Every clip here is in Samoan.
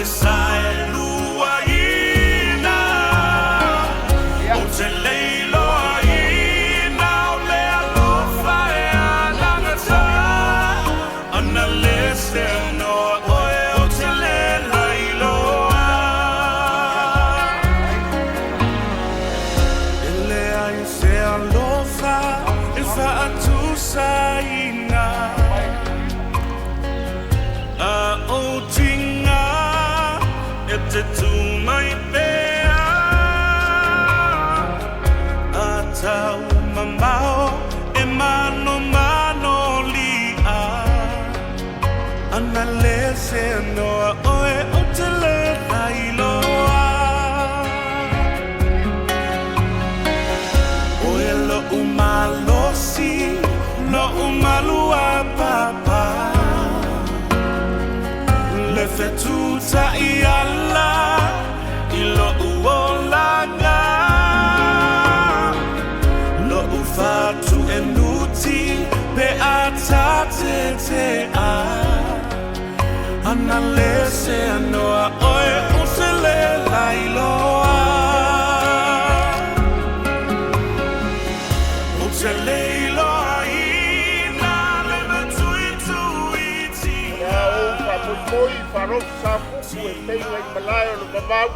te saeluaina. Ou te le iloaina o le alofa e anagata. Ana le se noa oe ou te le lailoa. E leai se alofa e faatusaina. A o tiga e te tū mai pea. A tau mamao e manomano li'a. Ana le se noa oe ou te le lailoa. Oe lo'u malosi, lo'u maluapapa. Le fetutaʻi ala i lo'u olaga. Lo'u fatuenuti pe a tatete'a. Ana le se anoa oe ou te le lailoa. Ou te le iloaina le matuituitiga. A ou faamoemoe faalofi sapupu e feiga i malae o le vavau.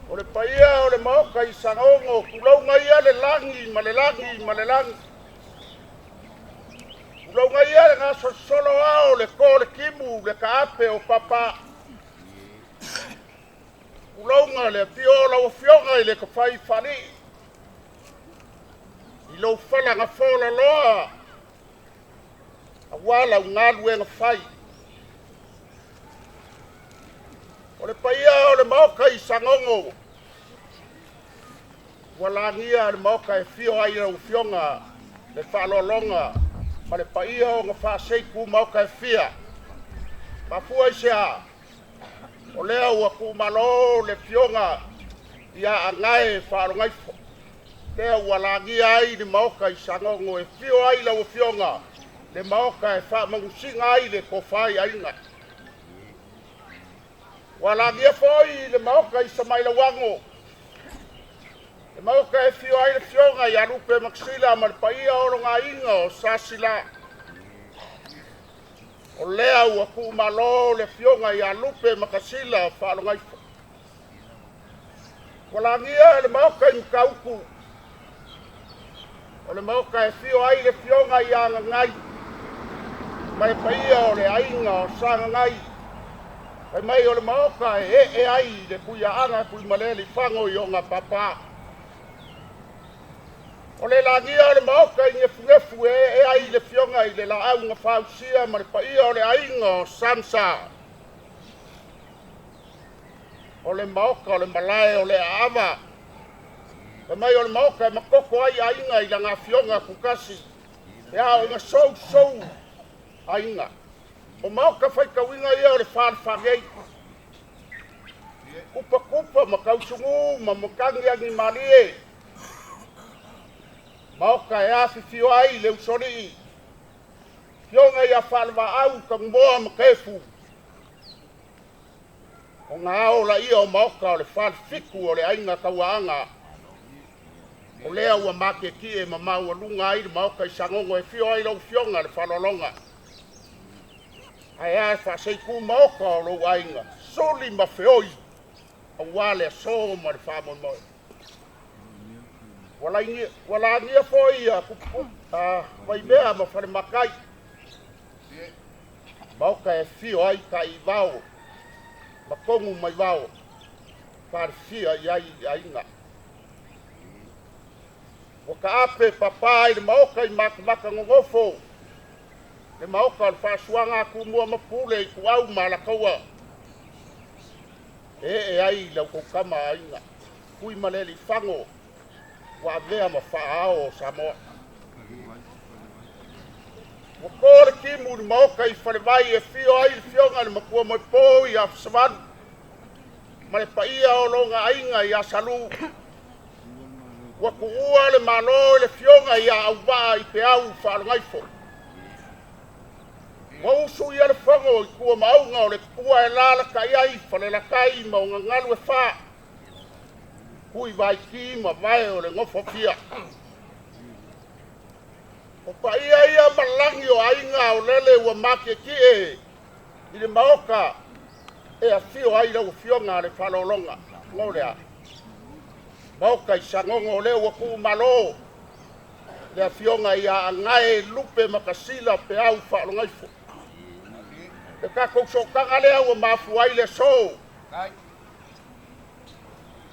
O le paia o le maoka i Sagaogo, tulauga ia le lagi ma le lagi ma le lagi. Tulauga ia le gasolosolo ao le to le timu le kaape o papa. Tulauga le afio o lau afioga i le tafai faalii. I lou falaga folaloa auā lau galuega fai. O le paia o le maoka i Sagogo, ua lagia le maoka e fio ai lau afioga le faaaloaloga ma le paia o na faaseitu maoka e fia. Mafua i se a, o lea ua tuumalo le afioga ia Agae Faalogaifo. Lea ua lagia ai le maoka i Sagogo e fio ai lau afioga le maoka e faamanusiga ai le tofa i aiga. Ua lagia foi le maoka i Samailauago, le maoka e fio ai le afioga ia Lupe Makasila ma le paia o lona aiga o Sasila. O lea ua tuumalo le afioga ia Lupe Makasila Faalogaifo. Ua lagia le maoka i Matautu, o le maoka e fio ai le afioga ia Gagai ma le paia o le aiga o Sagagai. Fai mai o le maoka e ee ai le tuiaaga Tuimalealiifano i ona papa. O le lagia o le maoka i Nefunefu e ee ai le afioga i le Laau na Fausia ma le paia o le aiga o Samsa. O le maoka o le malae o le aava. Fai mai o le maoka e makoko ai aiga i lana afioga tutasi. E a ona sousou aiga. O maoka faitauina ia o le falefalei. Kupakupa ma tausugu ma matagi malie. Maoka e afifio ai le usolii. Fioga ia faalevaau tagumoa ma kefu. O ngā ao la ia o maoka o le falefitu o le aiga tauaaga. O lea ua maketi e ma maualuga ai le maoka i Sagogo e fio ai lau afioga le faaaloaloga. Ae a e faaseitu maoka o lou aiga, suli ma feoi, auā le aso ma le faamoemoe. Ua lagia foi ia Vaimea ma Falematai. Maoka e fio ai taivao, ma togu mai vao, falefia i ai aiga. Ua taape papa i le maoka i Matamata nonofo, le maoka o le faasuaga a Tumua ma Pule i Ituau ma Alataua. E ee ai lau tautama aiga, Tuimalealiifano ua avea ma faaao o Samoa. Ua to le timu i le maoka i Falevai e fio ai le fioga i le matua moepo ia Fasavalu ma le paia o lona aiga ia Salu. Ua tuua le malo i le fioga ia Auvaa i Peau Faalogaifo. Ua usu ia le fogo i tua maauga o le tupua e lalata'i ai Falelatai ma o gagalu e fa kui vaiti ma vae o le gofofia. O paia ia malagi o aiga o lele ua matietie i le maota e afio ai lau afioga le faalologa o lea maota i Sagogo o lea ua tuumalo le afioga ia Agae Lupe Makasila Peau Faalogaifo. Le tatou sootaga lea ua mafua ai le aso.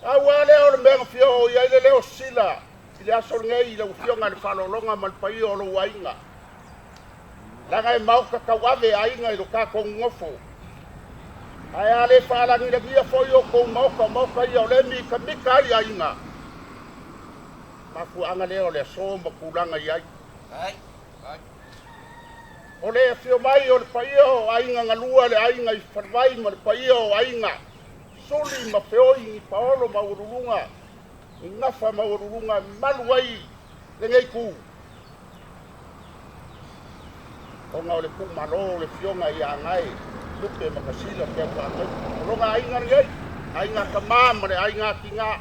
Aua lea o le mea na fia oo i ai le leo sila i le aso lenei i lau afioga i le faalologa ma le paia o lou aiga. Leaga e maota tauave aiga i lo tatou nonofo. Ae a le faalagilagia foi o tou maota, o maota ia o le mitamita ai aiga. Mafuaaga lea o le aso ma tulaga i ai. O le afio mai o le paia o aiga galua le aiga i Falevai ma le paia o aiga Suli ma Feoi ni Paolo ma Ualuluga ni Gafa ma Ualuluga malu ai lenei tu. Ona o le tuumalo o le afioga ia Agae Lupe Makasila Peau Faanoi. O lona aiga lenei, aiga tamā ma le aiga tigā.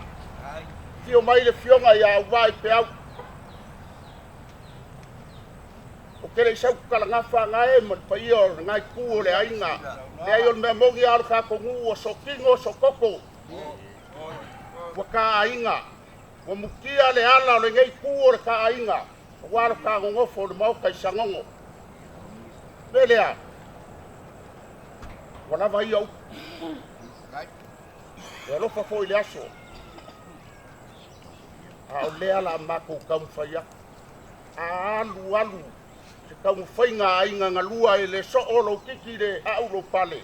Afio mai le afioga ia Auvaa i Peau. O te le i sau talagafa Agae ma le paia o lena itu o le aiga. Leai o le mea moni lava o le tatou nuu ua sotino sototo. Ua taaiga, ua mutia le ala o lenei itu o le taaiga aua lo ta nonofo o le maota i Sagogo. Le lea, ua lava ia upu. E alofa foi i le aso, a o lea la matou taumafai atu. A alu alu se taumafaiga a aiga galua e le soo lou titi i le aau lou pale,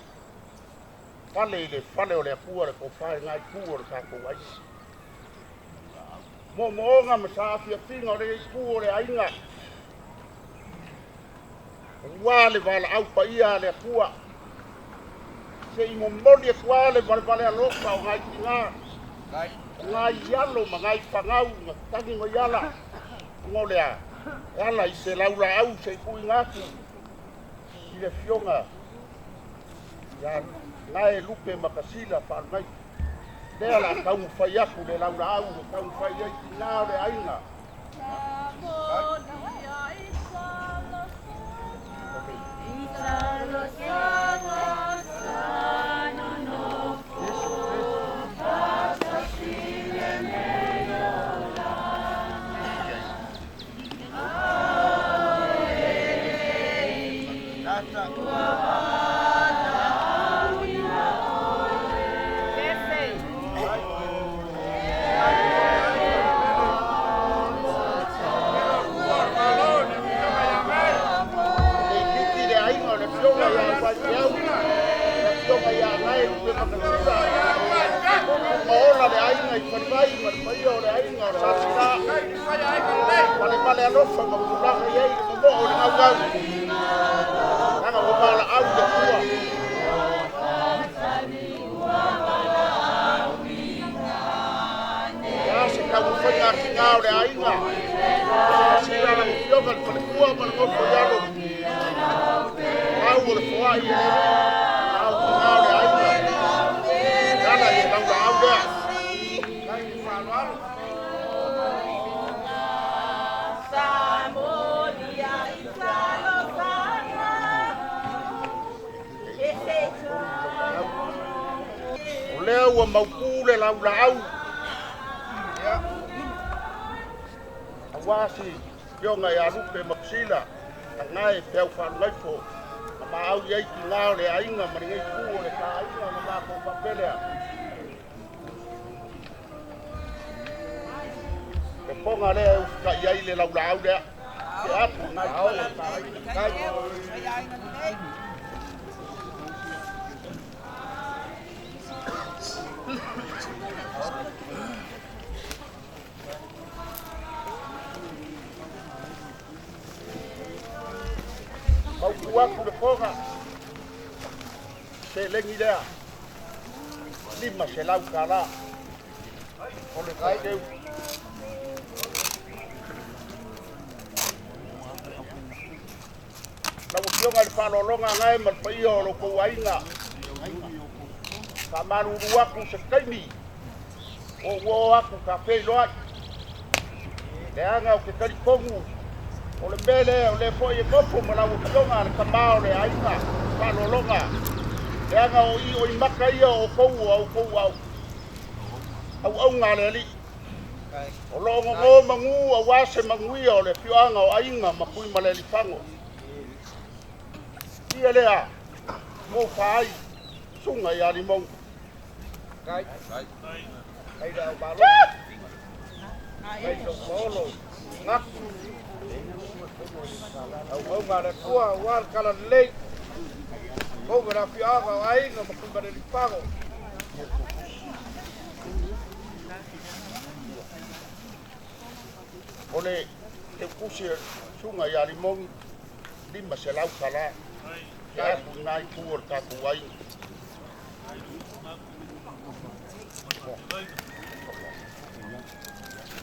pale i le fale o le Atua le tofa i lena itu o le tatou aiga. Moomooga ma saafiafiga o le itu o le aiga, aua le valaau paia a le Atua, se i momoli atu lava le valevale alofa o nai tina, o nai alo ma nai fanau na tagi mai ala, ona o le a, e ala i se laulaau se i tuuina atu i le afioga ia Gae Lupe Makasila Faalegai. Lea o le a taumafai atu le laulaau e taumafai ai tina o le aiga. Le itiiti le aiga o le afioga ia Vaifeau, le afioga ia Agae Lupe Makasila, tupu ma ola le aiga i Falevai ma le paia o le aiga o Sasina. Valevale alofa ma tulaga i ai le momoo o le gaugau. Leaga ua valaau le Atua. O le a se taumafaiga atiga o le aiga? Silasila lau afioga i le faletua ma le nofo i alo. Au o le foai e le alii, a o tina o le aiga. E ala i le laulaau lea. O lea ua mautu le laulaau aua si afioga ia Lupe Makasila, Agae Peau Faalugaifo, na maau i ai tina o le aiga ma lenei itu o le taaiga na matou faapelea. Le foga lea e usitai ai le laulaau lea. Te atu nai itu o le taaiga. Mautu atu le foga, seleni lea, $500 o le faiteu. Lau Afioga i le faaaloaloga gae ma le paia o lo outou aiga. Faamalulu atu se taimi ua ou oo atu ta feiloai. Leaga ou te talitonu o le mea lea o lea foi e nofo ma lau Afioga le tama o le aiga faaaloaloga. Leaga o i o i maka ia o outou o a outou auauna a le Alii. O lo o nono manu aua se manuia o le afioaga o Aiga ma Tuimalealiifano. Ia lea, tofa ai Susuga ia Limogi. Kai. Kai le au malo. Kai lou paolo gaku. Auauga a le Atua aua le talalelei. Tou le afioaga o Aiga ma Tuimalealiifano. O le teutusi o Susuga ia Limogi, $500 tala. E atu i lena itu o le tatou aiga.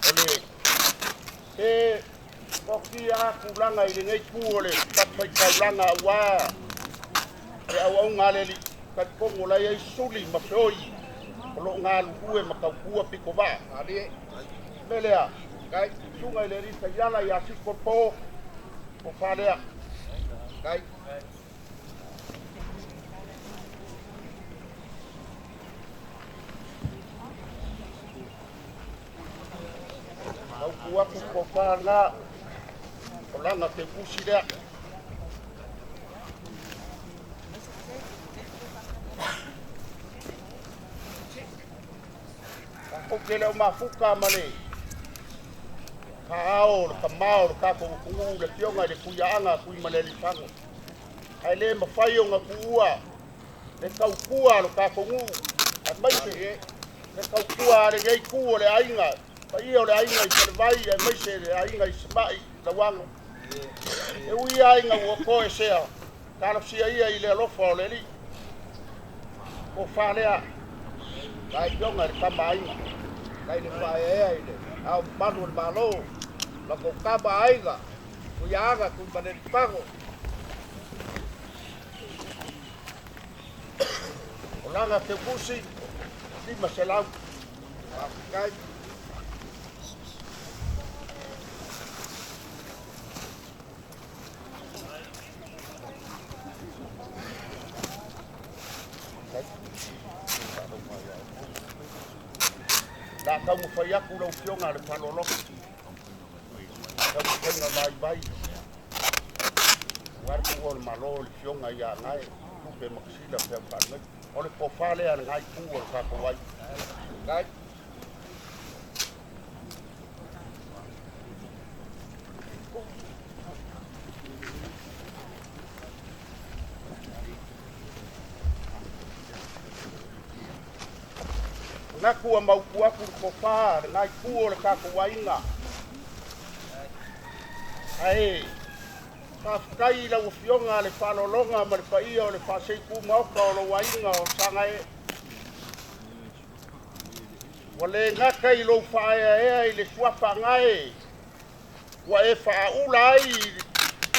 O le e toatia a tulaga i lenei itu o le fatafaitaulaga aua le auauga a le Alii, talitonu o la e i ai suli ma feoi o lo o galulue ma tautua pitovaa. Malie. O le mea lea, Kai. Susuga i le Alii Taiala ia Siko Po, tofa lea. Kai. Tautu atu tofa lena, o lana teutusi lea. Tatou te le o mafuta ma le faaao o le tama o le tatou atunuu, le Afioga i le Tuiaana Tuimalealiifano. Ae le mafai ona tuua le tautua a lo tatou nuu, aemaise le tautua a lenei itu o le aiga, paia o le aiga i Falevai, aemaise le aiga i Sama'i, Lauano. E ui lava ina ua toesea, talosia ia i le alofa o le Alii. Tofa lea, Kai. Afioga i le Tama a Aiga. Kai le faaeaea i le ao mamalu o le Malo, la tou tama a Aiga, Tuiaana Tuimalealiifano. O lana teutusi, $500. Faafetai. La taumafai atu lau Afioga i le faaaloaloga, taumafaiga vaivai aua le tuua o le Malo i le Afioga ia Gae Lupe Makasina Feau Faalelei. O le tofa lea a lena itu o le tatou aiga. Kai. Manatu ua mautu atu le tofa a lena itu o le tatou aiga. Ae faafetai i lau Afioga le faaaloaloga ma le paia o le faaseitu maota o lou aiga o Sagae. Ua le gata i lou faaeaea i le suafa Gae, ua e faaula ai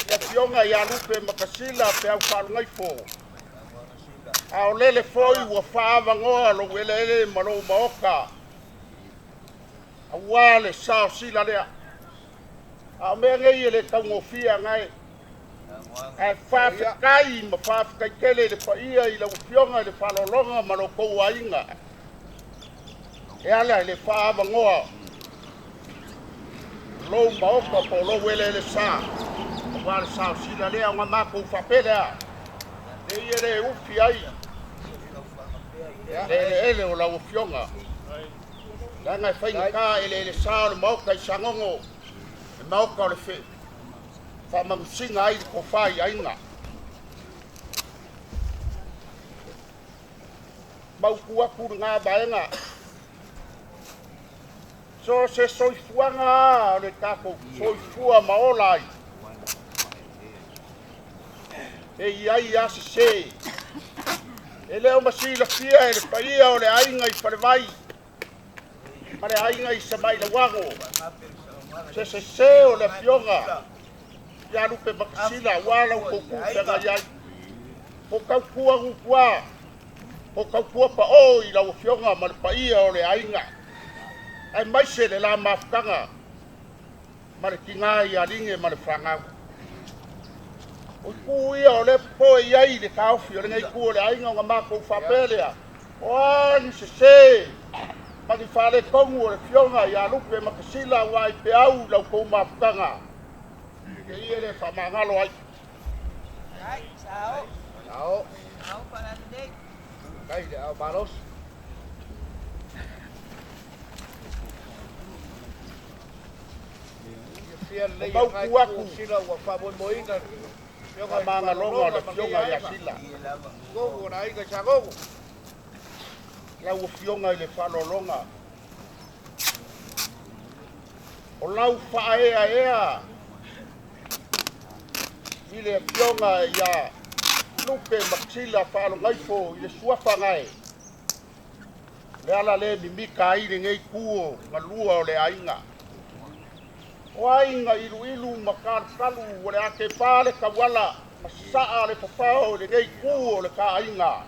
le Afioga ia Lupe Makasina Peau Faalugaifo. A o lele foi ua faaavanoa lou eleele ma lou maota aua le saosila lea. A o mea nei e le taugofie Gae. Ae faafetai ma faafetai tele i le paia i lau Afioga i le faaaloaloga ma lo outou aiga e ala i le faaavanoa lou maota po o lou eleele sa aua le saosila lea ona matou faapea lea, e ia le ufi ai le eleele o lau Afioga, leaga e faigata eleele sa o le maota i Sagogo, le maota o le faamanusiga ai le tofa i aiga. Mautu atu lena vaega. So se soifuaga lava o le tatou soifua ma ola ai, e i ai lava sese. E le o masilafia e le paia o le aiga i Falevai ma le aiga i Samailauago se sese o le Afioga Ia Lupe Makasila, aua la outou ku feagai ai. Po tautua gutua, po tautua paʻō i lau Afioga ma le paia o le aiga, aemaise le la mafutaga ma le tigā ia Lige ma le fanau. O itu ia o lea e popoe i ai le taofi o lenei itu o le aiga ona matou faapea lea, o a ni sesē ma ni faaletonu o le Afioga ia Lupe Makasila aua i peau i la outou mafutaga, te i e le faamagalo ai. Sao. Kai le ao malosi. Fiafia lelei O mautu atu. Sila ua faamoemoeina Afioga i Faamagaloga o le Afioga ia Sila. Gogo na aiga sa gogo. Lau Afioga i le faaaloaloga, o lau faaeaea i le Afioga ia Lupe Makasila Faalogaifo i le suafa gae, le ala le mimita ai lenei itu o galua o le aiga. O aiga iluilu ma talukalu o le atepa le tauala ma sasaa le fafao i lenei itu o le taaiga.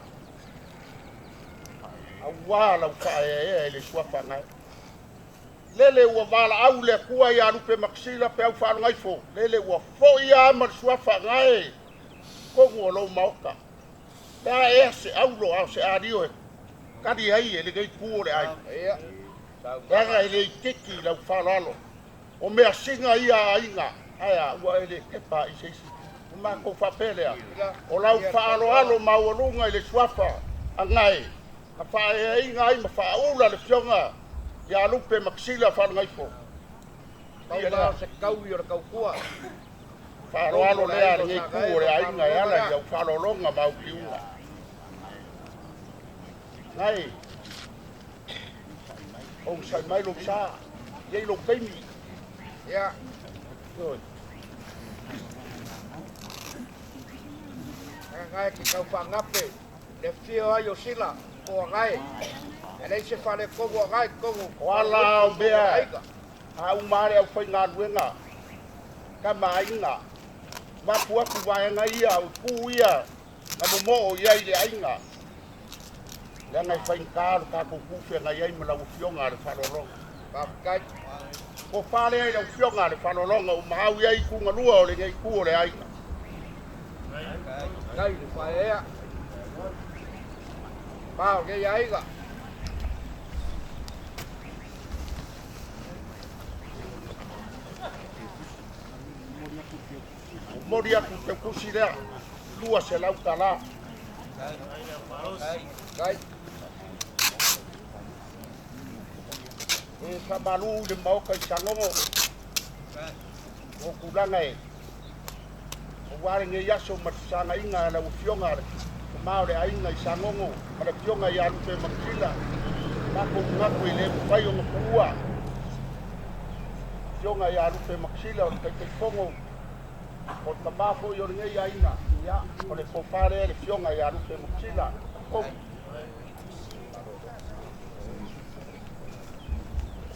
Aua lau faaeaea i le suafa gae. Lele ua valaau le Atua ia Lupe Makasila Peau Faalogaifo, lele ua foi lava ma le suafa gae tonu o lou maota. Pe a ea se aulo a o se ario e tali ai e lenei itu o le aiga. Ia. Leaga e le itiiti i lau faaaloalo. O measina ia a aiga, ae a ua e le tepa i se isi. O matou faapea lea, o lau faaaloalo maualuga i le suafa agae, na faaeaina ai ma faaula le Afioga ia Lupe Makasila Faalogaifo. Pau la o se kaui o le tautua. Faaaloalo lea a lenei itu o le aiga e ala i lau faaaloaloga ma au tiuga. Nai, ogasai mai lou sa, e i ai lou taimi. Ia. Ioe. Agae ke tau faagape le afio ai o Sila po agae. E leai se faaletonu agae totonu. O ala o mea a uma lava le aufaigaluega, tama aiga, mapu atu vaega ia, o itu ia na momoo i ai le aiga. Leaga e faigata lo tatou tu feagai ai ma lau Afioga le faaaloaloga. Faafetai. Tofa lea i lau Afioga le faaaloaloga ua maau i ai itu galua o lenei itu o le aiga. Kai le faaeaea. Pa o lenei aiga. Momoli atu le teutusi lea, $200. Kai. E faamalu i le maota i Sanogo o tulaga e aua lenei aso ma le fesagaiga a lau Afioga le tama o le aiga i Sanogo ma le Afioga ia Lupe Makasila. Matou manatu e le mafai ona tuua Afioga ia Lupe Makasila o le Taitaifono o le tama foi o lenei aiga. Ia, o le tofa lea le Afioga ia Lupe Makasila.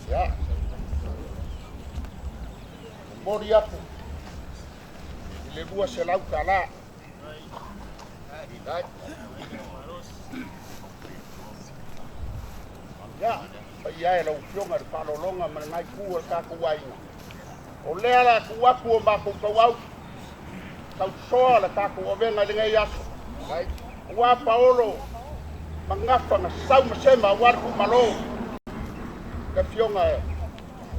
Ia, momoli atu i le $200. Kai. Ia, paia e lau Afioga i le faaaloaloga ma lenei itu o le tatou aiga. O lea la tuu atu o matou tauau, tausoa le tatou avega i lenei aso. Kai. Aua Paolo ma gafa na sau ma sema aua le tuumalo. Le Afioga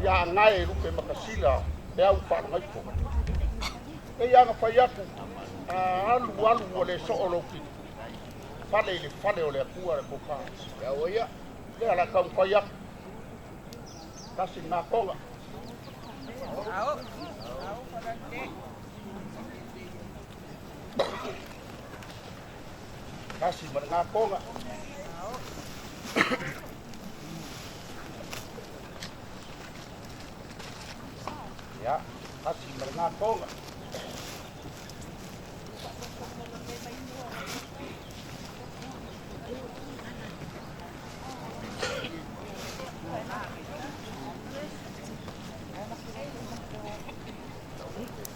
ia Agae Lupe Makasila Peau Faalogaifo. E ia na fai atu, a alu alu ua le soo lou tino. Fale i le fale o le Atua le tofa. Ia ua ia. Lea la taumafai atu. Tasi lena toga. Tasi ma lena toga. Ia, tasi ma lena toga.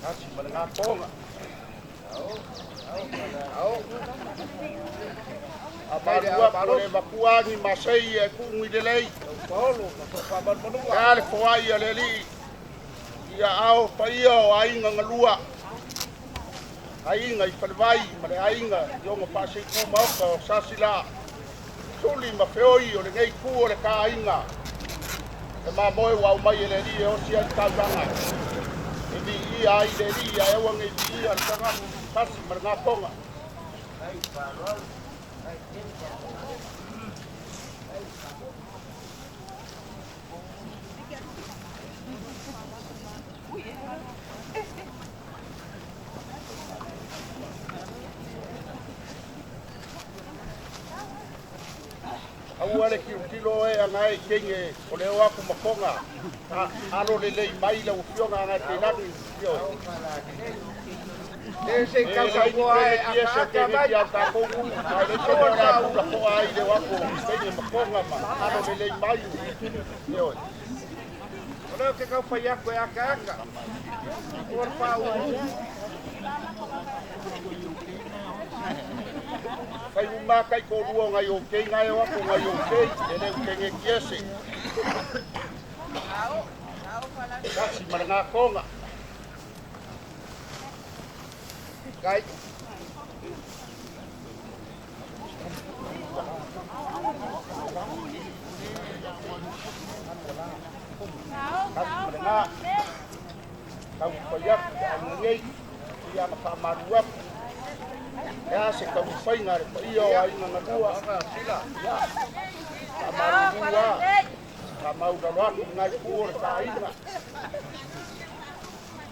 Tasi ma lena Ngakonga. Ao Amalua le makuani masei e ku'u i lelei. Paolo ma so faamanumanuga. Ia le foai a le Alii ia ao paia o aiga galua, aiga i falevai ma le aiga i ona faaseiku maoka o Sasila, suli ma feoi o lenei ku o le kāiga. E mamoe ua aumai e le Alii e osi ai le taulaga. E viia ai le Alii ae aua nei viia le tagata tasi ma le gafoga. Aua le tilotilo e aga e kenge o le o aku makoga. Alo lelei mai lau afioga aga te lagi. Io. E se E kau lai ni sa pele e kia se aka te aka ne mai. kia tākou u. Ai le se o la pula koa ai le o aku kenge makoga ma alo lelei mai. Io. O lea ke kau fai aku e aka aka. O le pā uu. Fai uma kai ko lua ngai o kei ngai o aku ngai o kei. E le kenge kia se. Kasi ma le ngakonga. Kai. Kasi ma le ngā. Tau fai aku a ngei. Ia na whaamaru aku. E a se tau whainga re pa ia o aiga galua. Aga sila. Ia. Whaamarulua. Whaamauralo aku ngai ku o le kāinga.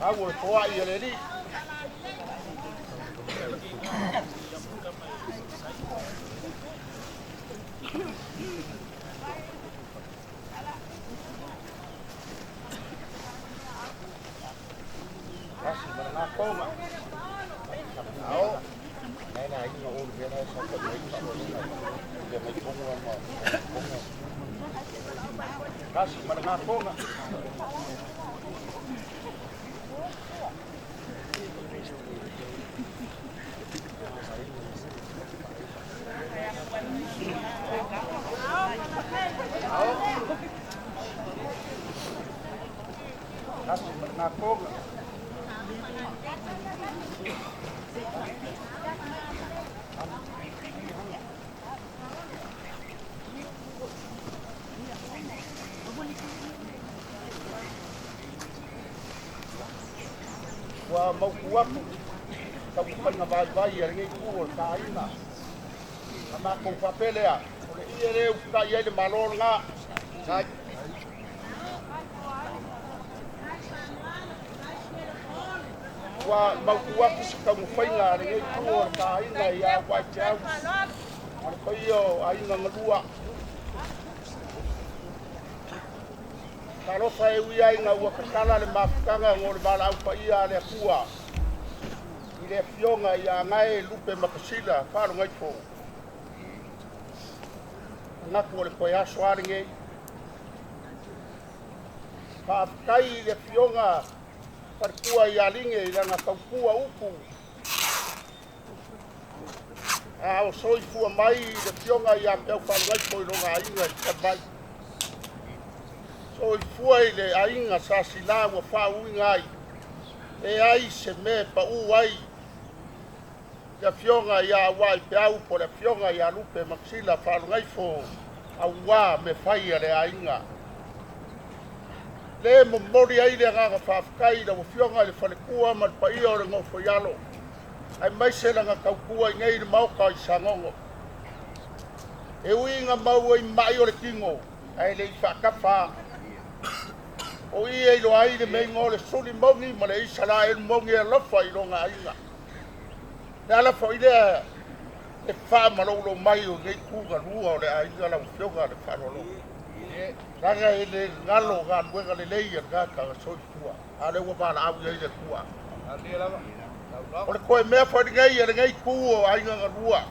Au o le toai a le alii. Kasi ma le ngakonga. Ao. Nai na inga o le vela sa ka mai pa o le le mai ponga ma ponga. Kasi ma le ngakonga. Ao. Kasi ma le ngakonga. Ua mauku aku. Tau whainga vai vai a lenei ku o le kāinga. A mākou whapelea. O le ie le ufukai ai le malo le ngā. Kai. Ua mauku aku se taumafaiga a lenei itu o le kāiga ia Waiteau ma le paia o aiga galua. Talofa e ui ai ina ua tatala le mafutaga mo le valaau paia a le Atua i le afioga ia Agae Lupe Makasila Faalogaifo. Manatu o le toe aso a lenei. Faafetai i le afioga Falekua ia Lige i lana tautua upu. A o soifua mai le afioga ia Peau Faalogaifo i lona aiga i Savaii. Soifua i le aiga Sasila ua faauiga ai. E ai se mea e pau ai le afioga ia Auaipeau po o le afioga ia Lupe Makasila Faalogaifo auā me fai a le aiga. Le momoli ai le agaga faafetai i lau afioga i le falekua ma le paia o le nofoialo. Aemaise lana tautua i nei i le maota i Sagogo. E ui ina maua i mai o le tino, ae le i faatafa. O i e iloa ai le meiga o le suli moni ma le Isaraelu moni e alofa i lona aiga. Le ala foi lea e faamaloulou mai o nei tu galua o le aiga lau afioga le faaaloalo. Leaga e le galo galuega lelei a le tagata soifua, a o lea ua valaau i ai le Atua. Alia lava. O le toe mea foi lenei a lenei tu o aiga galua,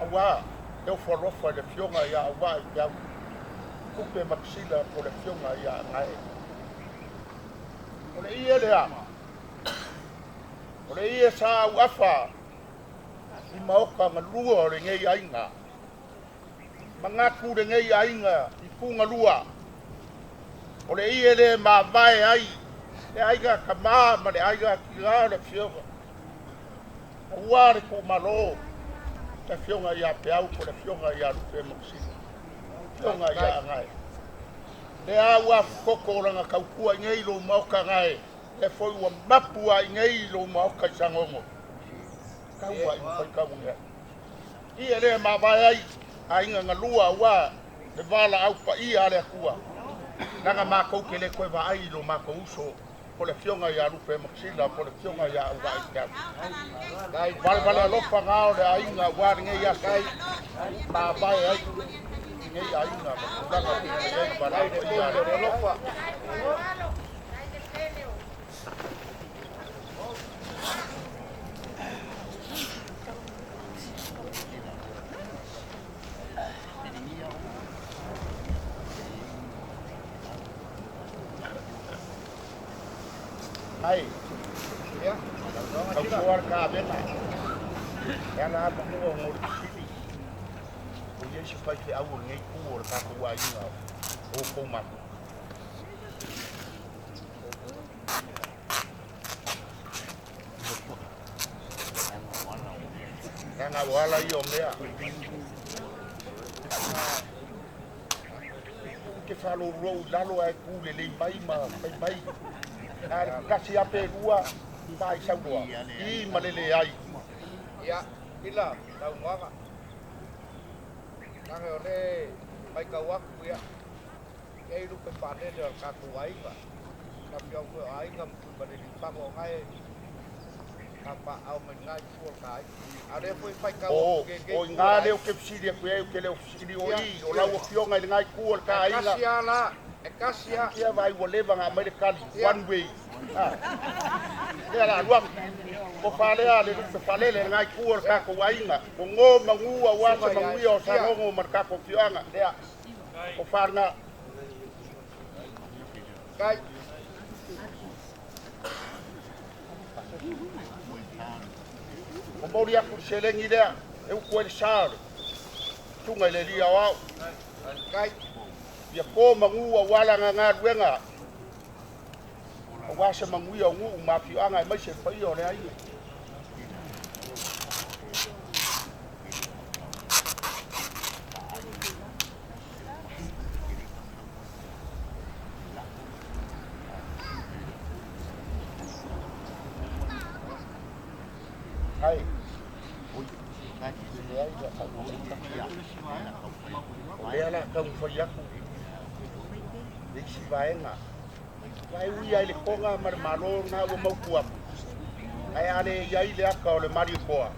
auā le ofo alofa i le afioga ia Auvaaipeau, Tupe Makasila po o le afioga ia Agae. O le ie lea, O le ie sa au afa i maoka galua o lenei aiga. Manatu lenei aiga i pugalua. O le ie le mavae ai le aiga kamā ma le aiga tina o le afioga. Aua le tuumalo le afioga ia Peau po le afioga ia Lupe Makasina. Afioga ia Agae. Lea ua afukoko o lana tautua i nei lou maoka gae. Lea foi ua mapu ai nei lou maoka i Sagogo. Taua i faitau ai. Ia le mavae ai aiga galua aua le valaau paia a le Atua. Leaga matou te le toe vaai i lo matou uso po le afioga ia Lupe Makasina po le afioga ia Auvaai Peau. Valevale alofa gā o le aiga aua lenei aso mavae ai i nei aiga ma tulaga pei ona i ai le valaau paia a le Atua. Ai, tausoa le kavena. E ala avanoa mo le fesili. O i ai se faifeau o lenei itu o le tatou aiga o outou matua. Leaga ua ala ia o mea. Ou te faalolou i lalo ae tu lelei mai ma fai mai. Na o le tasi lava pe lua pa i saunoa, i ma le leai. Ia, pila saunoaga. Leaga o lea matau atu ia, e i ai lupe faalele o le tatou aiga. Na afioga foi o aiga ma Tuimalelifago o lena e papaaao mai lena itu o le ta aiga. A o lea foi e faitau O, atu i lenei o itu o i ina le lea aiga. ou te fesili atu i ai, ou te le o fesili o Ia, i, o lau afioga i lena itu o le ta e aiga. tasi lava la, e tasi lava. Ia vaai ua leva ona aumai le tali, Ia. one way. Ah. Lea la alu atu. O falea le lupe falele lena itu o le tatou aiga. O go magu aua se Susuga ia manuia o Ia. Sagogo ma le tatou afioaga. Lea, o fana. Kai. Momoli atu le seleni lea, e utu ai le sa o le susuga i le Alii Aoao. Kai. Ia po magu aua lana galuega, aua se manuia o nuu ma afioaga aemaise le paia o le aiga. Ai, leai la faamoemoe. O lea la taumafai atu le isi vaega. Aua e ui lava i le toga ma le malo lena ua mautu atu, ae a le i ai le ata o le Malietoa,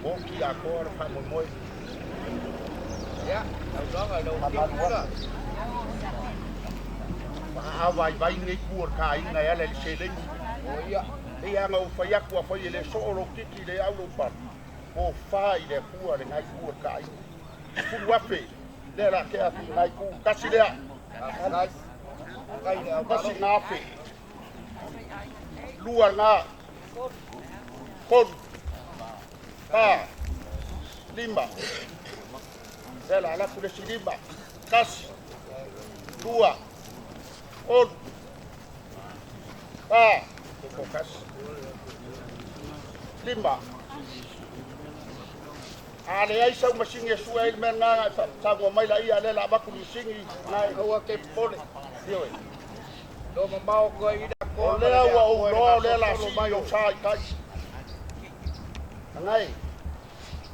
oti atoa le faamoemoe. Ia, saunoaga i lau afioga Faamalu Sila. atu. Faaavaivai lenei itu o le ta aiga e ala i le seleni. O ia. Pei lava ona ou fai atu, afai e le soo lou titi le au lou pala, tofa i le Atua lena itu o le ta aiga. 10,000 lea o le a tea atu i lena itu, tasi lea. Faafetai. Faafetai i le Tasi aumalo. na afe, lua na, tolu, fa, lima. Lea o le a alu atu le isi lima. Tasi, lua, tolu, fa, toatasi, lima. A leai sau masini e sue ai le mea lena, na e faasaunoa mai laia, lea o le a avatu le masini na e Aua te popole. Ioe. Lo mamao koe i le O atoa ma le lea le ua ou atoa i le iloa o lea o le a gasolosolo sii mai lou o. sa i tai. Agae,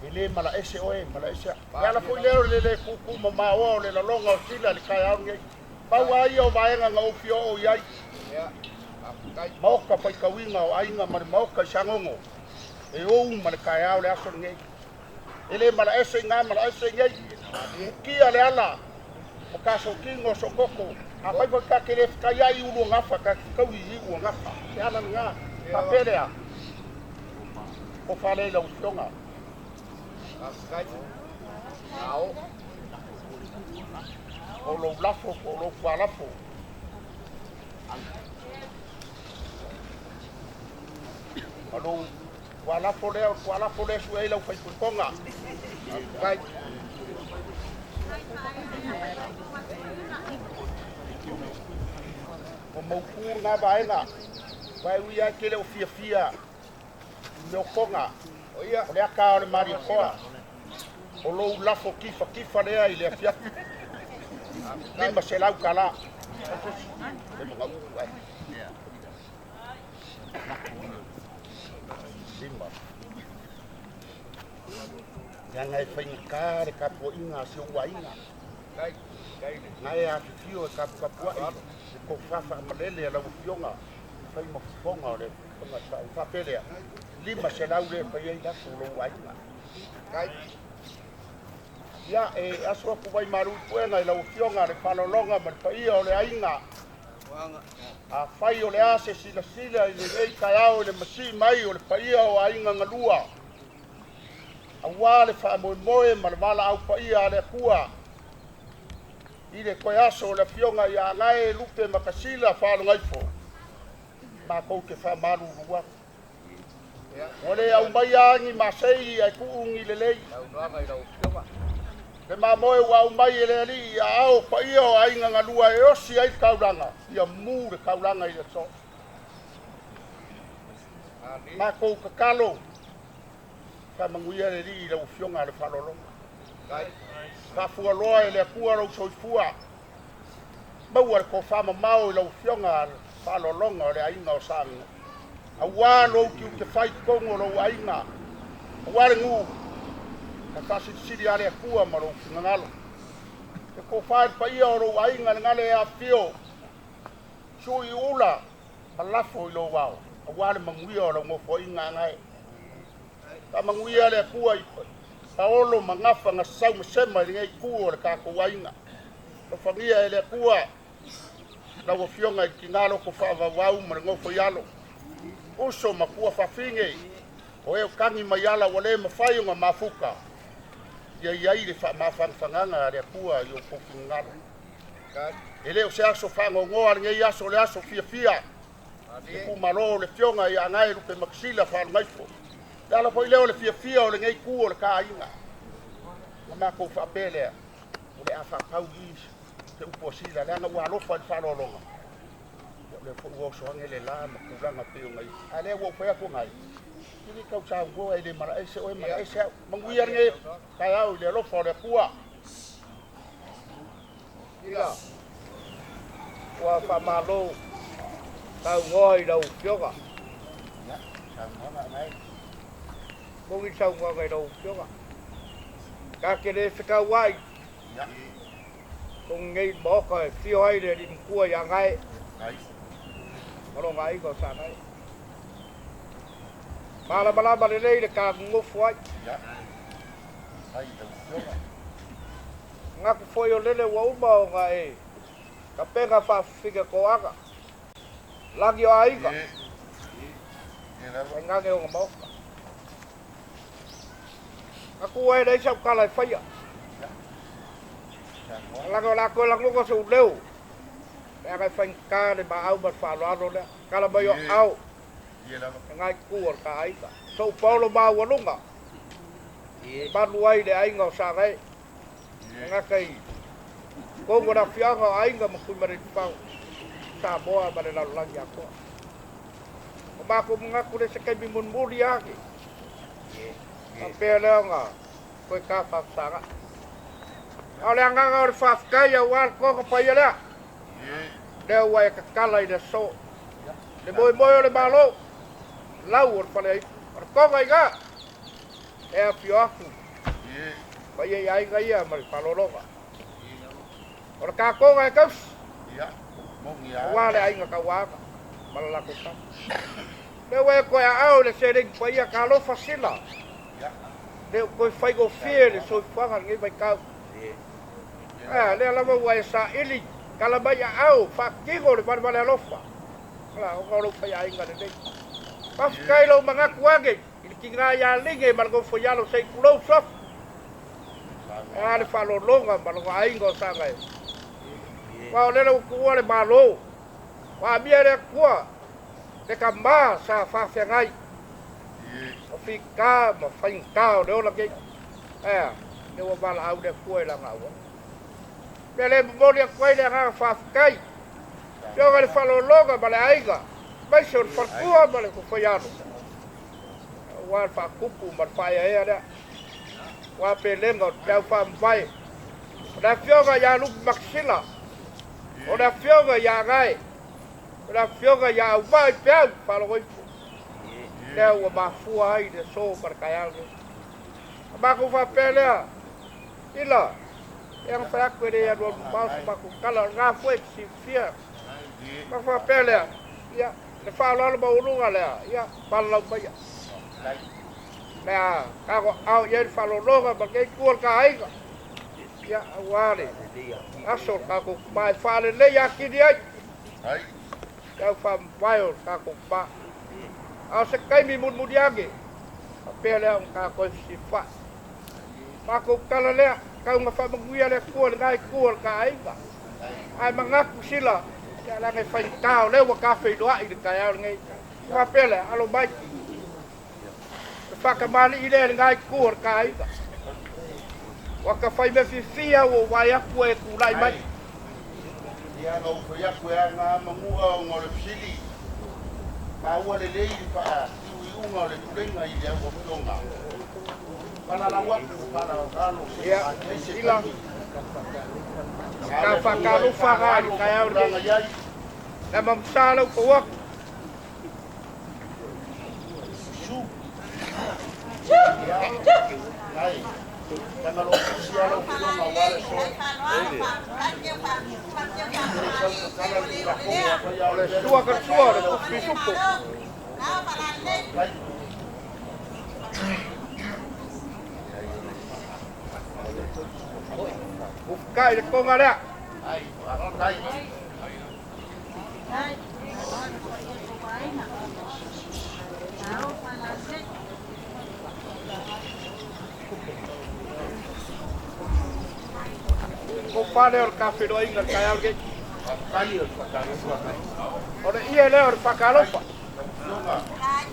e le malaese oe, malaese au. O le ala foi lea o le le tuutuu mamaoa o le laloga o Sila i le taeao lenei. Pau lava ia o vaega na ou fia oo i ai. Ia, faafetai. Maota faitauina o aiga ma le maota i Sagogo, e ou ma le taeao le aso lenei. E le malaese i gā malaese i nei. Mukia le ala o tasotino o sookoko. Afai foi ta te le fetaiai i ulu o gafa, ta te taui i iu o gafa. Le ala lena, faapea lea, o fale i lau afioga. Faafetai. Ao. O lou lafo po o lou tualafo. Ma lou tualafo lea, o le tualafo lea e sue ai lau faitotoga. Kai. Ua mautu lena vaega, aua e ui lava e te le o fiafia i mea o toga, O ia. o le ata o le Malietoa, o lou lafo tifatifa lea i le afiafi. $500. E magauu ai. Lima. Leaga e faigata le tapuaiga a si ou aiga. Kai. Kai le. Na e afifio e taputapuai le tofa faamalele a lau Afioga e fai ma fofoga o le Afioga sa ou faapea lea, $500 lea e fai ai lafo o lou aiga. Kai. Ia, e aso atu vai malu i puega i lau Afioga le faalologa ma le paia o le aiga. Afai o le a se silasila i lenei taeao i le masii mai o le paia o aiga galua, aua le faamoemoe ma le valaau paia a le Atua i le toe aso o le Afioga ia Agae Lupe Makasila Faalogaifo, matou te faamalulu atu. Ia. Ua le aumaia ni masei ae tuu ni lelei. Saunoaga i lau Afioga. Le mamoe ua aumai e le alii i aao paia o aiga galua e osi ai le taulaga, ia mu le taulaga i le aso. Ali. Matou tatalo, faamanuia le alii i lau Afioga le faaaloaloga. Kai. Faafualoa e le Atua lou soifua, maua le tofa mamao i lau Afioga le faaaloaloga o le aiga o Saga. Aua lou tiute fai i totonu o lou aiga, aua le nuu, ka faasilisili a le Atua ma lou finagalo. Le tofa i le paia o lou aiga le gale e afifio, sui ula ma lafo i lou ao, aua le manuia o lau nofoaiga Agae. Faamanuia le Atua i Paolo ma Gafa na sau ma sema i lenei itu o le tatou aiga. Alofagia e le Atua lau Afioga i le tina loko faavauvau ma le nofo i alo. Uso ma tua fafine, o e o tagi mai ala ua le mafai ona mafuta, ia i ai le faamafanafanaga a le Atua i outou finagalo. Kai. E le o se aso faanoanoa lenei aso, o le aso fiafia. Ali. Le tuumalo o le Afioga ia Agae Lupe Makasila Faalogaifo. Le ala foi lea o le fiafia o lenei itu o le ta aiga. Na matou faapea lea, o le a faapau i se upu a Sila, leaga ua alofa i le faaaloaloga. Ia o lea foi ua oso ane le la ma tulaga pei ona i ai. A lea ua ou fai atu Agae, e le tau saunoa e le malaese oe, malaese au. Manuia lenei taeao i le alofa o le Atua. Ia. Ua faamalo saunoa i lau Afioga. Ia, saunoaga Agae. Mogi saunoaga i lau Afioga. Ta te le fetauai. Ia. Tonu nei maoka e fio ai le alii matua ia Gae. Ai. Ma lona aiga o Sagae. Malamalama lelei le kagogofo ai. Ia. Ai lau Afioga. Manatu foi o lele ua uma ona e tapena faafifine toaga. Lagi o aiga. Ie. Ie lava. Tainane ona maoka. Atu ai leai sau tala e faia. Saunoaga. Laga o latou e lagoga sou leo. Leaga e faigata le maau ma le faaaloalo lea. Tala mai o aao. Ie lava. E ngai tu o le ta aiga. Sou paolo maualuga. E malu ai le aiga o Sagae. E gata i tonu o le afioaga o aiga ma Tuimalealiifano. Samoa ma le lalolagi atoa. O matou manatu le se taimi mulimuli ake. Faapea lea ona toe tafafasaga. A o le agaga o le faafetai aua le toga paia lea. Lea ua e tatala i le aso. Le moemoe o le Malo, lau o le faleaitu. O le toga i ina, e afio atu paia i aiga ia ma le faalologa. O le tatoga e tausi, aua le aiga tauaga ma le latou tama. Lea ua e toe aao i le seleni paia talofa sila. Le o toe faigofie le soifuaga i lenei vaitau. A, lea lava ua e saili, tala mai aao, faatino le valevale alofa. Ala, ona o lou faiaiga lelei. Faafetai lou manatu ane i le tiga ia Lige ma le nofo i alo se i tulou suafa. E a le faalologa ma lona aiga o Sagae. Aua o lele ua tuua le Malo, ua amia e le Atua le tama sa faafeagai. O figā ma faigata o le ola nei. Ae a? Lea ua valaau le Atua i lana auala. O le mea lea e momoli atu ai le agaga faafetai i Afioga i le Faaaloaloga ma le aiga, aemaise o le faletua ma le faialo, aua le faatupu ma le faaeaea lea, aua pelega o le peau faamavae. O le Afioga ia Lupe Makasila, o le Afioga ia Agae, o le Afioga ia Auvaa i Peau Faalogoipo, lea ua mafua ai le aso ma le taeao lenei. Ona matou faapea lea, Ila, e aga fai atu e le alualu mamao se matou tala, o lena foi e te silafia. Ona faapea lea, ia, le faaaloalo maualuga lea, ia, valalau maia. Le a tago aao i ai le faaaloaloga ma lenei itu o le ta aiga, ia, aua le aso o le tatou tama e faalelei atili ai le au faamavae o le tatou tama. A o se taimi mulimuli ane, faapea lea ona ta toe fesilafai. Matou tala lea, tau ina faamanuia le Atua i lena itu o le ta aiga. Ae manatu sila, ia leaga e faigata o lea ua ta feiloai i le taeao lenei. Faapea lea, alo mai. Le faatamalii lea i lena itu o le ta aiga. Ua ta fai mea fiafia ua ou vaai atu e tulai mai. Ia na ou fai atu e aga manua ona o le fesili. Maua lelei le faaiuiuga o le tuleiga i le au afioga. Falalau atu faalalalo se Ia, i se ila, taimi. se A o ta le Atua e faatalofa la i le faaaloalo ma taeao lenei. tulaga i ai. Le mamasa lau pau atu. Susu. Ia, nai. Tagalotusi a lau afioga aua le aso. E le sau tatala le Tulafono a faia O o le le mea sua lea ka ua sua o faia le e lau tusi afioga. pisupo. Faafetai. Ufukai le toga lea. Faafetai. Tofa lea o le tafeiloaiga i le taeao lenei. Faafetai. O le ie lea o le Faafetai. faatalofa. Lau Afioga,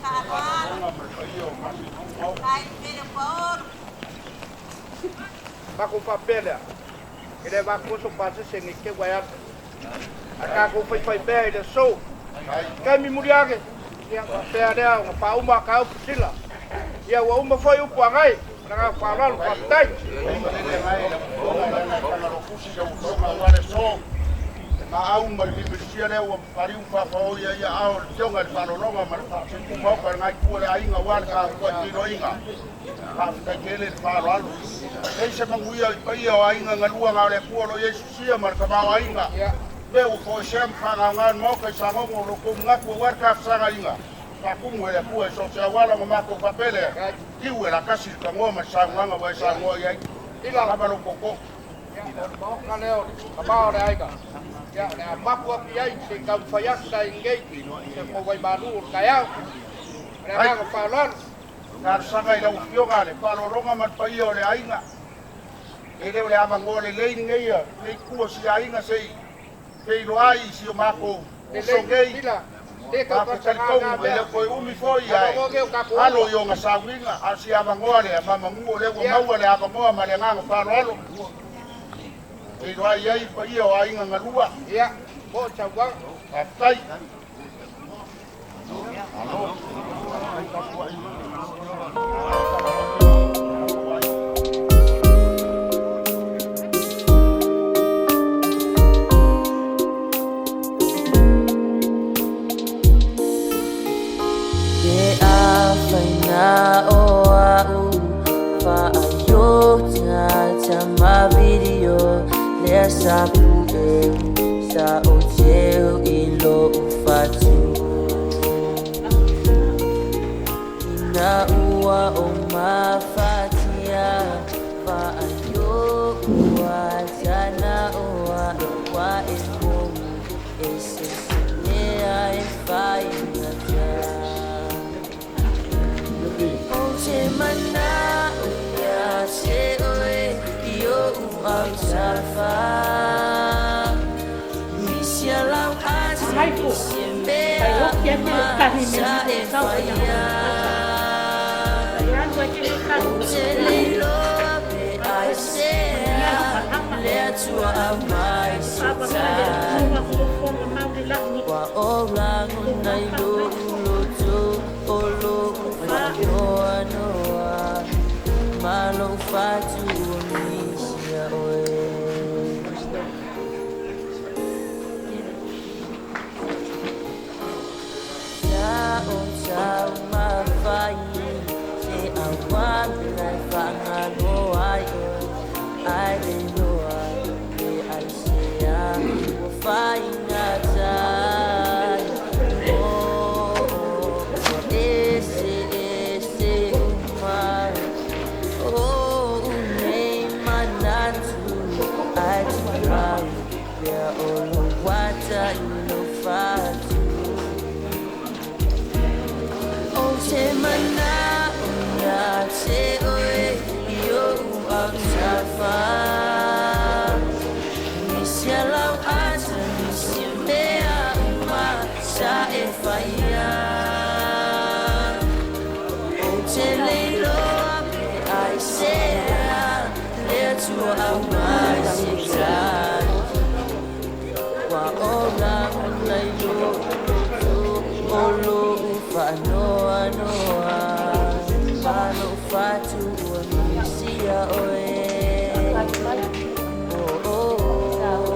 faaaloaloga ma le paia o Faaseitu Maoka. Matou faapea lea, e le avatua so pasese nei te ua e alu. Ae tatou faifaipea i le aso. Faafetai. Taimi muli ake, ia faapea lea ona faauma a upu sila. Ia ua uma foi upu a gai. Ma le agaga faaaloalo, Faafetai. faafetai. Faafetai malele agai i lau Afioga leaga e tagalotusi lau Afioga aua le aso. Le maau ma le bibelisia lea ua paliu ma faafaoi ai aao o le Afioga i le Faaaloaloga ma le Faaseitu Maoka i le gaetua le aiga aua le tapuai Faafetai tele le faaaloalo. Ei se manuia i paia o aiga galua na o le Atua o lo o i ai susia ma le tamaoaiga. Ia, Mea ua toesea ma faagaga le Maota i Sagogo o lo outou manatu aua le tafesagaina. Faatumu e le Atua i so o se auala ma matou faapea lea, kai, tiu e lakasi le tanoa ma le saunoaga ua e ia, saunoa i ai. ila, Lava lou tootoo. ia, o le maoka lea o le tama o le aiga. Ia, o le a mapu atu i ai se i taumafai atu sa ingei, se kou vaimalu o le taeao. O le Ai, agaga faaaloalo. talosaga i lau Afioga le faaaloaloga ma le paia o le aiga. E le o le avanoa lelei lenei lenei tua si aiga se i feiloai i si o matou uso Lelei, nei. ila, le Matou tautuasegaga talitonu e le mea. o toe umi foi ae Avanoa nei o tatou alo uma. i ona sauniga, a o si avanoa lea mamagu o lea ua Ia, maua le avanoa ma le agaga faaaloalo. Feiloai ai le paia o aiga galua. ia, mo o tauaga. Faafetai. Malo. Faafetai tapuai. Malo tapuai. Malo ai. Ke afaina o a'u faaiota tama video lea sa pu'eu sa ou teu i lo'u fatu ina ua o mafatia faaio ua tana o a'u ua e mou e se se mea e faigata. O te mana'o ia te oe i o'u autafa Nisi lau ati Haiku. se Tai mea hoki ake uma le tahi me sa ni e sau ia whaia. hoki. au mai se tali. Ua ou lagona i lo'u loto o lo'u faanoanoa ma lo'u fatu ua misia oe. Sa o taumafai se auala e faagalo ai oe, ae le iloa pe aisea ua faigata ai. Oh, ua eseese uma o'u nei manatu, ae tumau pea o lou ata i lou fatu. Ou te mana'o ia te oe i o'u autafa. Misia lau ata, nisi mea uma sa e faia. Ou te le iloa pe aisea le Atua aumai se tali. Ua ou lagona i lo'u loto o lo'u faanoanoa ma lo'u fatu ua misia oe. Oh, oh, oh,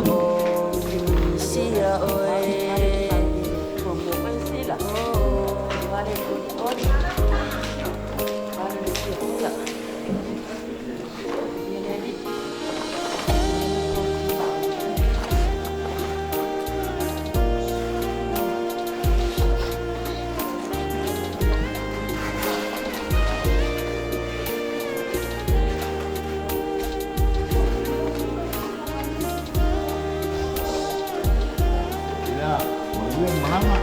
oh, misia oe. Ia, manuia le malaga.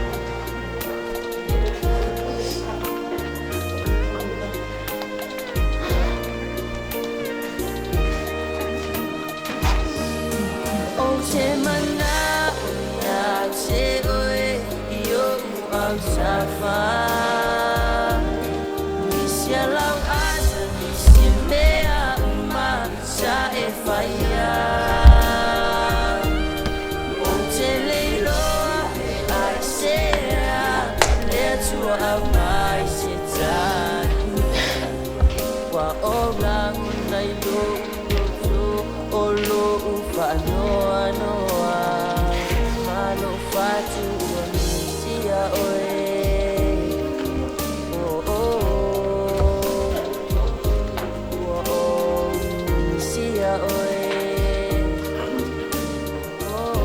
Ou te mana'o ia te oe i o'u autafa. Misia lau ata, nisi mea uma sa e faia. Ou te le iloa pe aisea le Atua aumai se tali. Ua ou lagona i lo'u loto o lo'u faanoanoa ma lo'u fatu ua misia oe. Oh, oh, ua ou misia oe. Oh.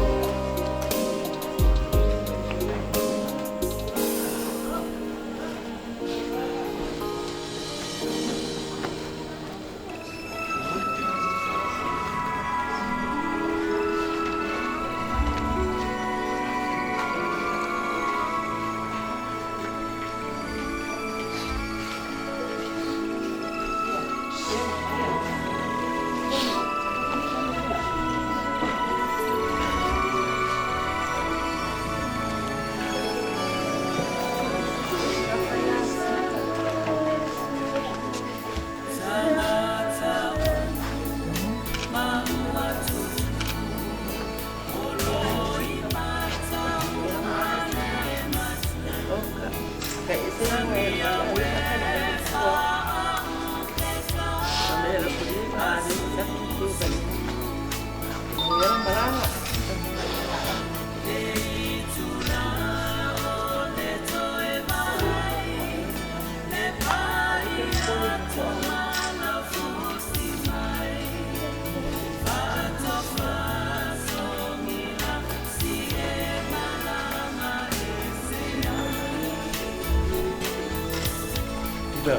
Ida,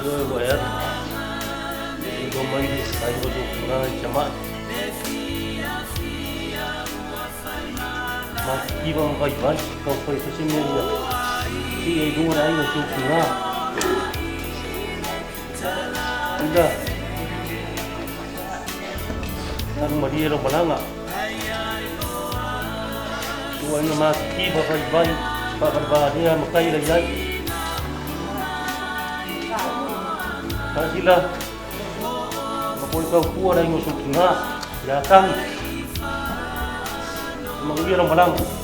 ua ua e alu. Iloa mai le aiga o lou tulaga i tamai. Matitiva ma vaivai, taumafai e fai se mea ia si'i ai i luga le aiga o si ou tinā. Ida, alu malie lau malaga. Lou aiga matitiva vaivai, faavalevalea matai la i ai. Faasila, O le tautua le aiga o si ou tina ia Tagi. Manuia lau malaga.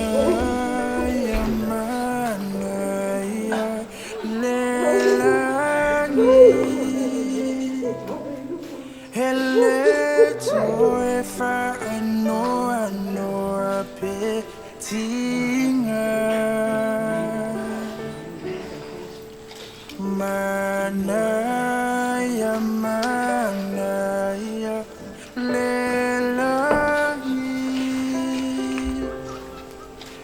Manaia, manaia, lelani. He le toe whaanoanoa pe tinga. Manaia, manaia, lelani.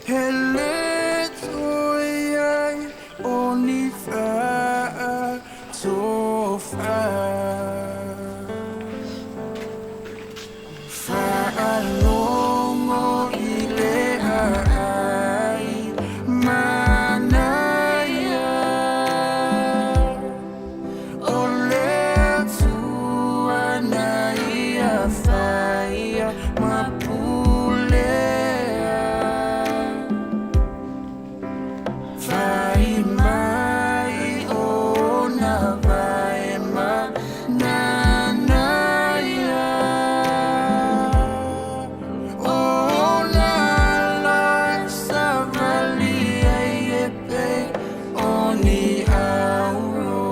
He le toe ai o ni whaatofa. Whaalongo i le ai manaia. O le Atua na ia whaia mapulea. Whai mai o na vai ma nanaia. O na la savali ai e pe o ni auro.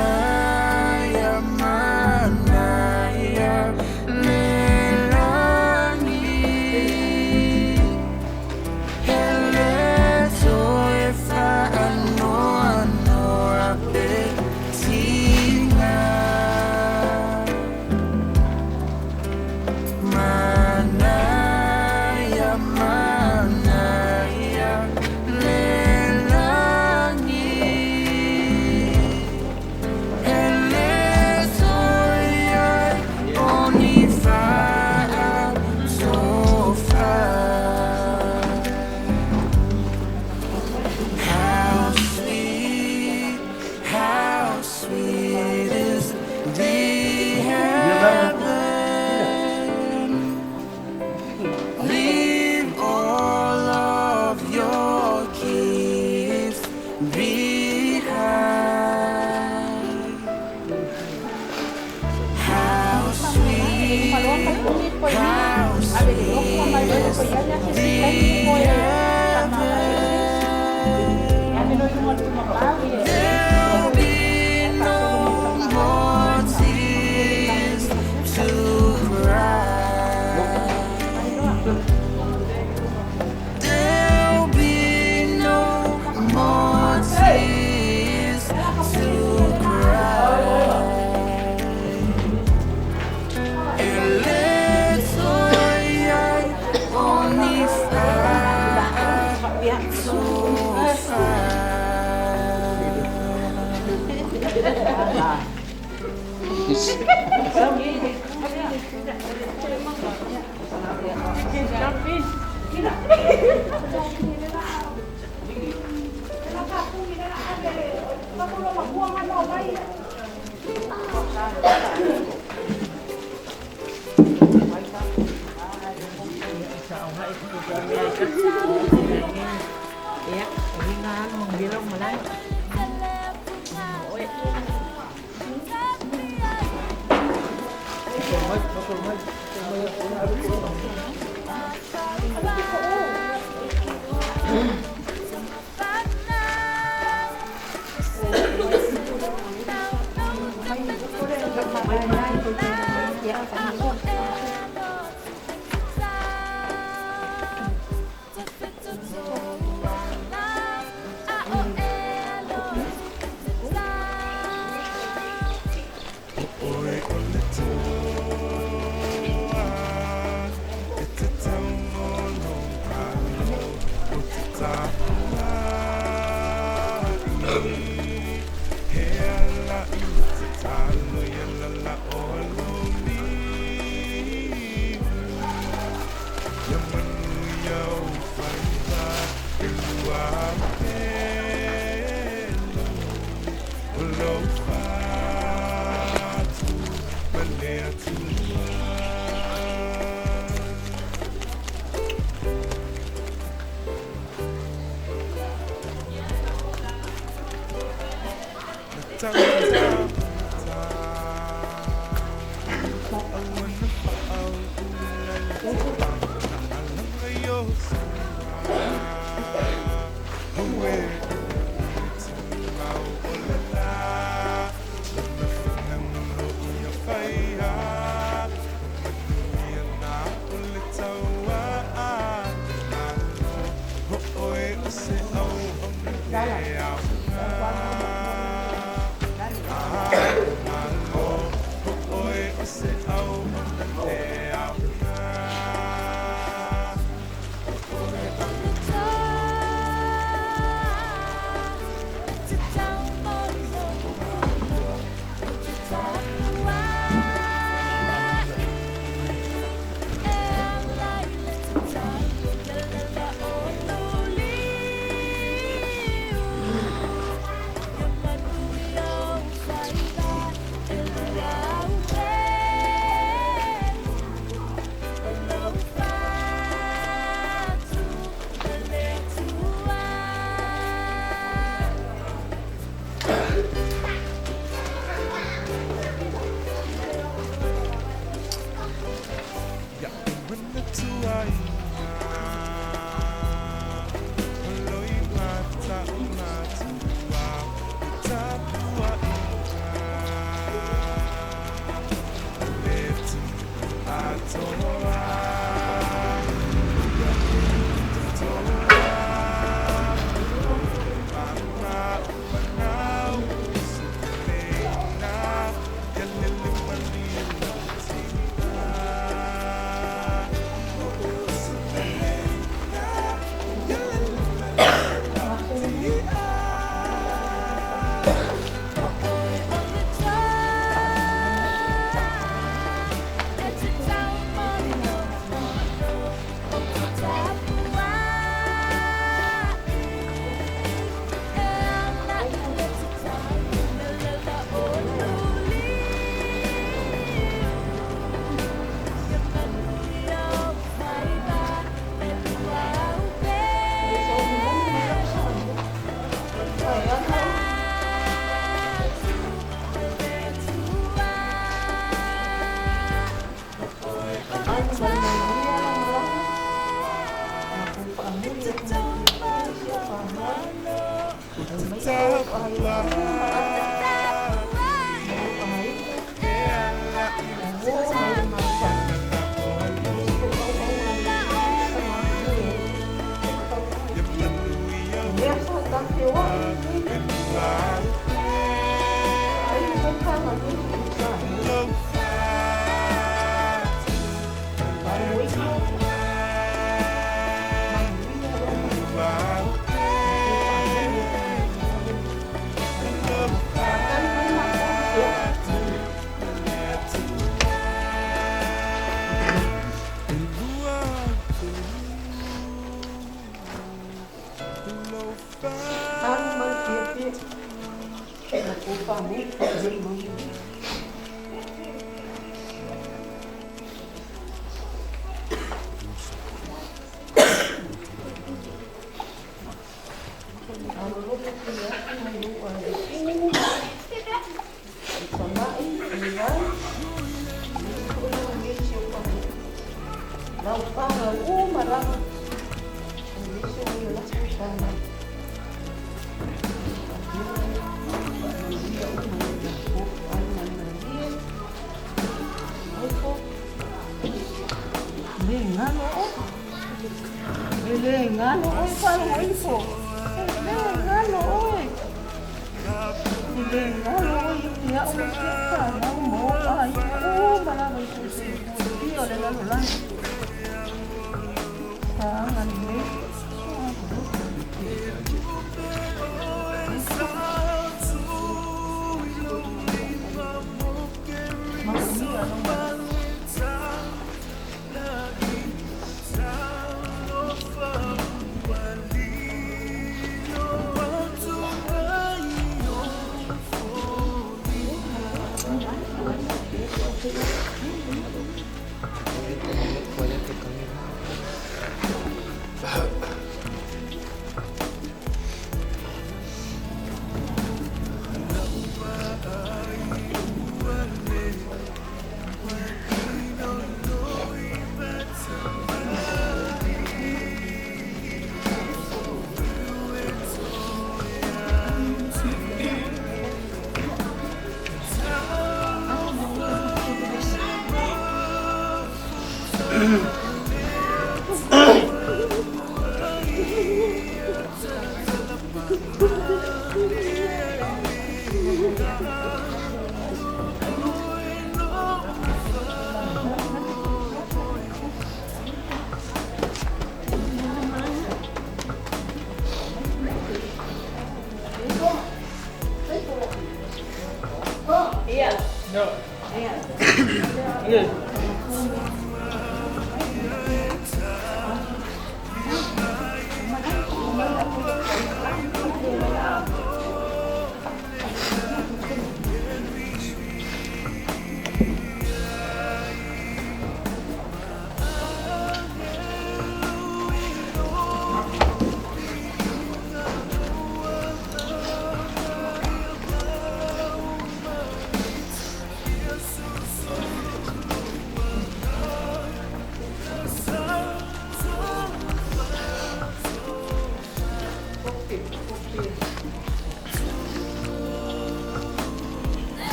Manaia, manaia, lelani. He le toe whaanoanoa pe tinga. Manaia, manaia, lelani. He le toe ai o ni whaatofa. How sweet is the heaven. Leave all of your gifts behind. How sweet is the heaven. There'll be no more tears to cry. There'll be no more tears to cry. Ele toi ai o ni whaatofa.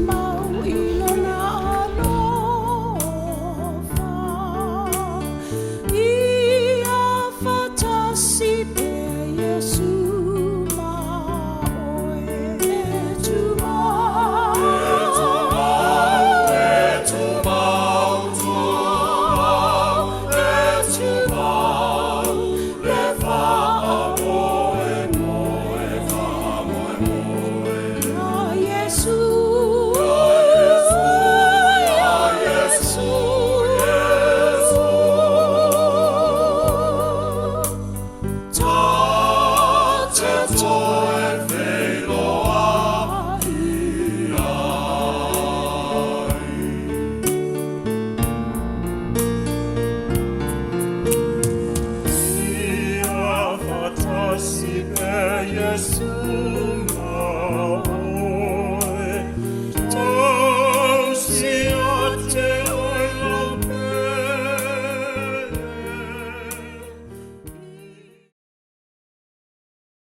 mau i lona alofa. Ia faatasi pea Iesu ma oe. E tumau, e tumau, tumau, e tumau, le faamoemoe. Ia Iesu, ia Iesu, Iesu. Ta te toe feiloai ai. Ia faatasi pea Iesu.